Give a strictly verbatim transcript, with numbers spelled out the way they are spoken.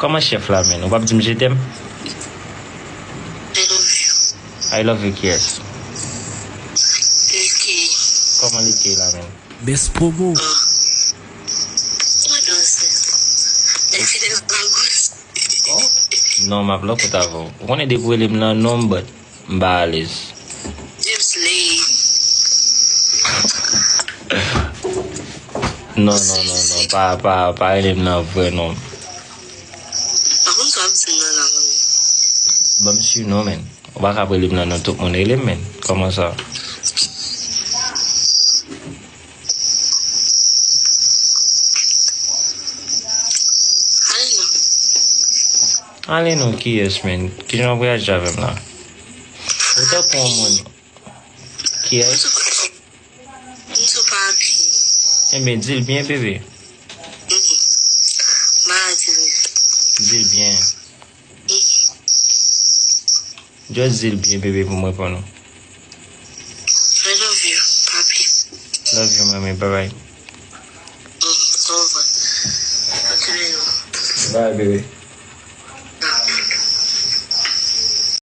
Kòman chèf la, men? Ou p ap di m je t'aime? I love you. I love you, kiyès? L K. Kòman li ke la, men? Best promo. Mwen danse. L K nan gous. Non, m ap lòk out avè w. Ou konnen depi w rele m nan non m, but m pa alèz. James Lee. Non, non, non, non. Pa, pa, pa rele m nan vrè non. Pa konn sa w ap di m nan la, manmi. Ban m surnom, men. Ou pa ka rele m nan non tout moun rele m, men. Kòman sa? Ale non. Ale non, kiyès, men? Kijan w ap reyaji avè m la? Ou tankou yon moun. Kiyès? M sou papi. Enben, di l byen, bebe. Maladi wi. Di l byen. Just di l byen, bebe, pou mwen, pou nou. I love you, papi. Love you, mami. Bye bye. Mm, over. Ok, nou. Bye, bebe.